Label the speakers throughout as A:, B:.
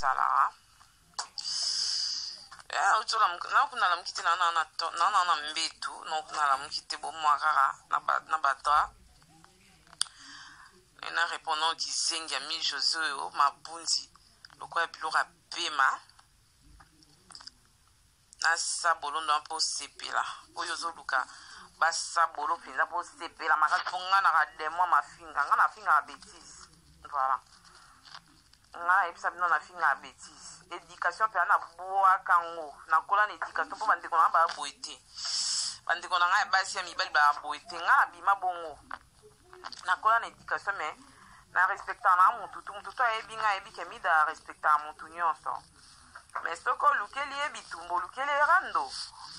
A: Ezalaka nalamuki te, naa na mbetu, nalamuki te, bomwa kaka na badra na répondant kizengi ya Mi José oyo mabunzi lokola biloko ya pema nasabolo ndo mpo osepela. Oyo ozoluka basabolo mpenza mpo osepela makasi, mpo nga naka demoi mafinga, nga nafingaka bétise. Voilà, nga nayebisa bino, nafingaka bétise. Éducation mpe nabwaka ngo, nakola na éducation, mpo bandeko na nga baya boye te, bandeko na ngai ya basi, ya mibali baya boye te. Nga nabima bongo, nakola na éducation, mais na respectaka na mutu tu. Mutu to ayebi nga, ayebi ke Mida respectaka mutu nyonso, mais soki olukeli ye bitumba, olukeli ye rando,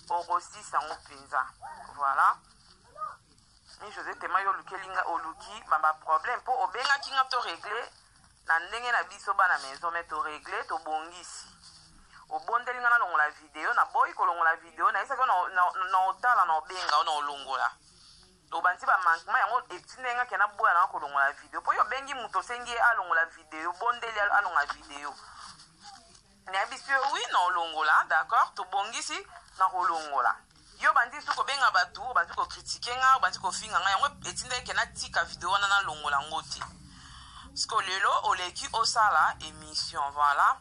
A: okosisa yango mpenza. Voilà, Mi José Tema, yo olukeli nga, oluki baproblème, mpo obengaki nga to régler na ndenge na biso bana maison, mais torégler, tobongisi. Obondeli nga nalongola video, naboyi kolongola video. Nayebisaki na otala, na obenga o na olongola. Obandi bamanquement, yango etindi nga ke naboya nanga kolongola video, mpo yo obengi moto, osengi ye alongola video, bondeli alongola video. Nayebisi yo: oui, na olongola, d'accord, tobongisi na kolongola. Yo bandi su kobenga bato, obandi kocritiquer nga, obandi kofinga nga, yango etindaki ke natika video wana, nalongola yango te. Parce que lelo oleki osala émission. Voilà,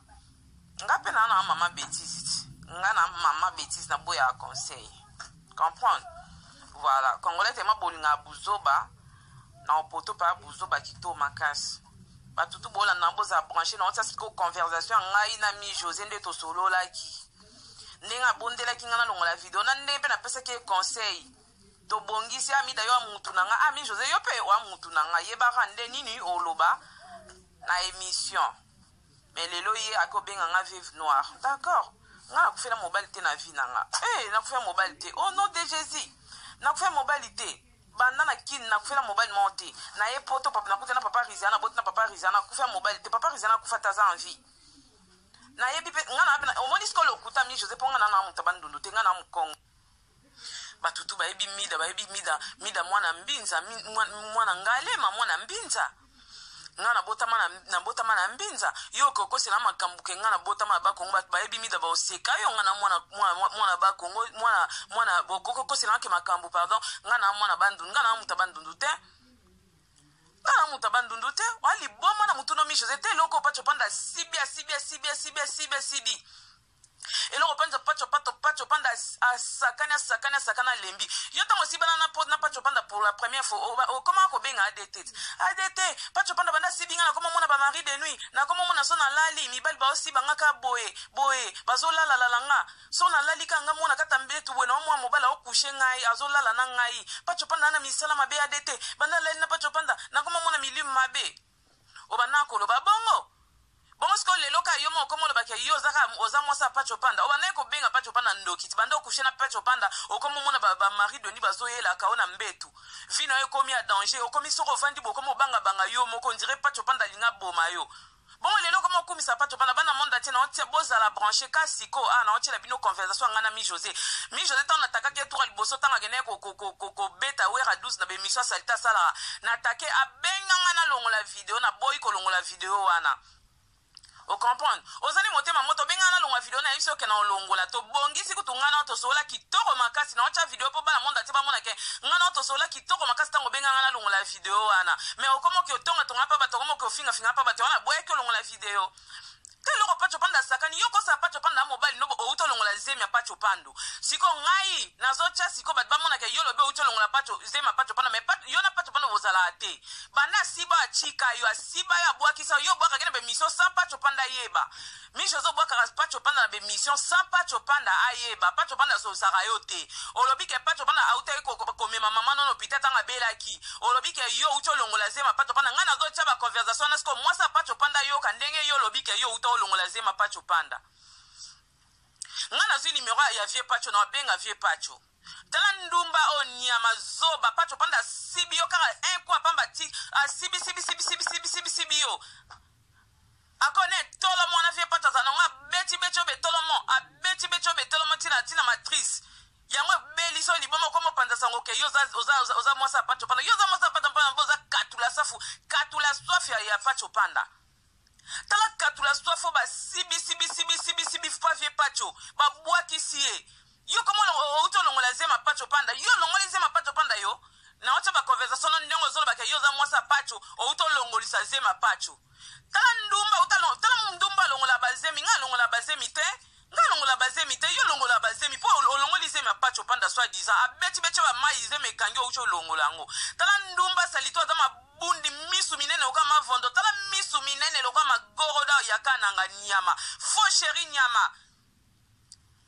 A: nga mpe naa na mama bétise ti, nga na mama bétise, naboyaka conseil, comprendre. Voilà, Congolais tema bolingaka buzoba na opoto mpe buzoba kitoko makasi. Bato tu bolanda, bozala branché na otia sikoyo conversation ya ngai na Mi José, nde tosololaki, ndenge abondelaki ngai nalongola video, na ndenge mpe napesaki ye conseil. Tobongisi. Amida, yo ya mutu na nga, Ami José, yo mpe wa mutu na nga, yebaka nde nini oloba na émission. Mais lelo ye aki obenga nga veuve noire. D'accord, nga nakufela mobali te na vie na nga. Hey, nakufela mobali te, au nom de Jésus, nakufela mobali te. Banda na Kini nakufela mobali moko te. Na ye poto, papa, nakuta na papa Riziana, boti na papa Riziana, akufela mobali te. Papa Riziana akufa te, aza en vie. Nayebi mpe nga na omoni sikoyo lokuta Mi José, mpo nga na moto Bandundu te, nga na Mokongo. Bato tu bayebi Mida, bayebi Mida, Mida mwana Mbinza, mwana Ngalema, mwana Mbinza. Nga nabotama na Mbinza. Yo okokosela makambo ke nga nabotama na Bakongo. Bato bayebi Mida baoseka yo. Nga na mwana Bakongo, mwana bokokoselanga ke makambo. Pardon, nga na mwana Bandundu, nga na moto ya Bandundu te, nga na moto ya Bandundu te. Waliboma na motu no Mi José te. Eloko Pacho Panda asibi, asibi, asibi, asibi, asibi, asibi eloko mpenza. Pacho Pato, Pacho Panda asakani, asakani, asakani, alembi yo. Ntango osibana na Pacho Panda pour la première fois, okomaka kobenga ADT, ADT. Pacho Panda banda asibi nga, nakoma mona bamari de nuit, nakoma mona so nalali, mibali baosiba nga ka boye boye, bazolalalala nga. So nalali ka nga mona kata mbetu boye, na omwa mobali aocoucher ngai, azolala na ngai. Pacho Panda na misala mabe. ADT, banda alali na Pacho Panda, nakoma mona milimu mabe. Obanda koloba bongo bongo. Sikoyo lelo ka yo moko olobaki yo oza mwasi ya Pacho Panda. Obandaki kobenga Pacho Panda ndoki ti banda ocoucher na Pacho Panda, okomi omona bamari de nuit bazoyelaka o na mbetu. Vie na yo ekomi ya danger. Okomi soki ovandi bo, okomi obangabanga yo moko, on dirait Pacho Panda alinga boma yo. Bongo lelo okoma okumisa Pacho Panda. Bana monde atie na otia, bozala branché ka siko a na otiela bino conversation ya ngai na Mi José. Mi José, ntango natakaki ye tour ya liboso, ntango akendaki kobeta Wera 12 na bémission asalite asalaka, natake, abenganga nalongola video, naboyi kolongola video wana. Ocomprendre, ozali motema moto. Obengana nalongola video, nayebi soki na olongola. Tobongisi kutu, ngai na tosola kitoko makasi. Na otya video mpo bana monde atie bamona ke ngai na tosola kitoko makasi. Ntango obenganga nalongola video wana, mais okomoki otongatonga mpa bato, okomoki ofingafinga mpa bato wana, boyaki olongola video te. Eloko Pacho Panda asakani, yo kosala Pacho Panda ya mobali no, outi olongola zemi ya Pacho Pando. Siko ngai nazotya siko bato bamonaka yo lobi outi olongola Pacho, zemi ya Pacho Panda. Mais yo na Pacho Panda bozalaka te. Banda asiba, atika yo, asiba yo, abwakisa yo, obwakaki na bémission sans Pacho Panda ayeba. Miso ozobwakaka Pacho Panda na bémission sans Pacho Panda ayeba. Pacho Panda azosaka yo te. Olobi ke Pacho Panda autaki komema mama nono hôpital ntango abelaki. Olobi ke yo outi olongola zema Pacho Panda. Ngai nazotya baconversation wana siko mwasi ya Pacho Panda ayoka ndenge yo olobi ke yo outa olongola zema Pacho Panda. Ngai nazwi numero ya vieux Pacho, na abenga vieux Pacho. Tala ndumba oyo, nyama zoba. Pacho Panda asibi yo kaka un coup apamba ti asibi, sibi, sibi, sibi, sibi, sibi, sibi yo. Akone tolo mwana vieux Pacho aza nango, abeti beti oyo betolomo, abeti beti oyo betolomo ntina ntina matrice yango ebeli so liboma. Okoma opanza sango ke yo oza mwasi ya Pacho Panda. Yo oza mwasi ya Pacho Panda, oza katula safu, katula swafu ya Pacho Panda. Tala katula swafu oyo. Sibi sibi sibi sibi sibi pa vie pacho babwakisi ye. Yo koma outi olongola zema pacho panda. Yo olongoli zema pacho panda yo. Naotya baconversation no ndenge ozolobaka yo oza mwasi ya pacho outi olongolisa zema pacho. Tala ndumba uta tala ndumba alongola bazemi nga alongola bazemi te. Nga alongola bazemi te yo olongola bazemi mpo olongoli zemi ya pacho panda soit disant abeti beti ba mai zemi ekangi outi olongola yango. Tala ndumba salito aza mabundi misu minene lokola mavondo tala misu minene lokola magoroda yaka nanga nyama. Faux chéri nyama.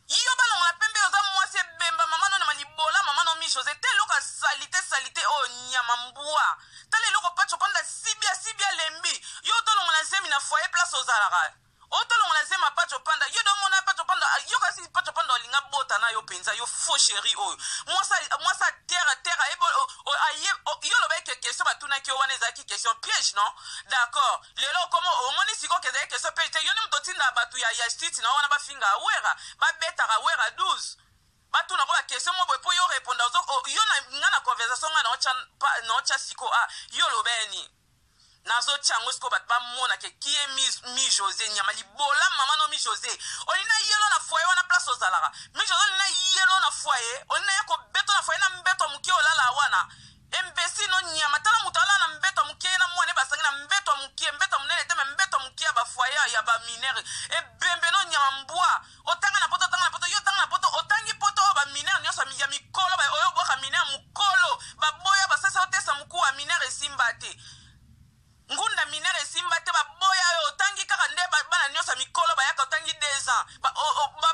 A: Yo balongola pembe oza mwasi ebemba mama no na malibola mama no mi josé te eloko ya salite salite oyo nyama mbwa. Tala eloko pacho panda sibi asibi alembi. Yo otolongola zemi na foyer place ozalaka. Otolongola zemi ya pacho panda yo domona pacho panda yo kasi pacho panda olinga bota na yo mpenza yo faux chéri oyo. Mwasa terre terre ayebo aye yo loba eke question batunaki yo wana ezalaki question piège non? D'accord. Lelo okomo omoni sikoyo ke ezalaki question piège te yo nde moto otinda bato ya street na wana bafinga wera babetaka wera 12 batuna ko baquestion mo boye mpo yo répondre yo na nga na conversation nga naotya siko ah yo lobeni nazotya yango sikoyo bato bamona ke kie mi josé nyama libola mama no mi josé. Olina yelo na foyer wana place ozalaka. Mi josé olina yelo na foyer olina ya kobeto na foyer na mbeto ya moke olala wana. Imbécile no nyama tala moto alala na mbeto ya moke ye na mwana basangi na mbeto ya moke mbeto ya monene te me mbeto ya moke ya bafoyer ya baminere ebembe no nyama mbwa. Otanga na poto otanga na poto yo otanga na poto otangi poto oyo baminere nyonso ya mikolo oyo obwaka minere mokolo. Baboya basalisa otesa mokuwa minere esimba te ngunda minere esimba te baboya oyo otangi kaka nde bana nyonso ya mikolo bayaka otangi 2 ans.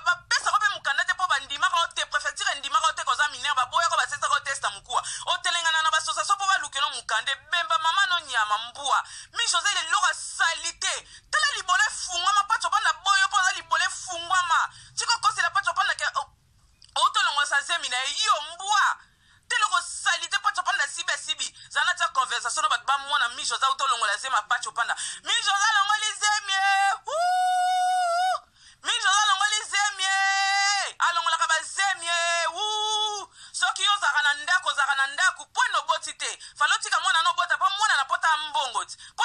A: Bapesaka mpe mokanda te mpo bandimaka o te préfecture endimaka o te koza minere baboyaka basesaka otesta mokuwa. Otelengana na basociation mpo balukelo mokanda ebemba mama no nyama mbwa. Mi josé eloko asali te. Tala libolo efungwama pacho panda boyo mpo oza libolo efungwama. Tika okosela pacho panda ke otolongosa zemi na ye yo mbwa te eloko sali te pacho panda sibi asibi zala na tia conversation na bato bamona mi josé autolongola zemi ya pacho panda. Mi josé alongoli zemi e mi josé alongoli zemi e alongolaka bazemi e soki yo ozalaka na ndako ozalaka na ndako mpo ene oboti te. Fale otika mwana na obota mpo mwana na pota mbongo ti. Mpo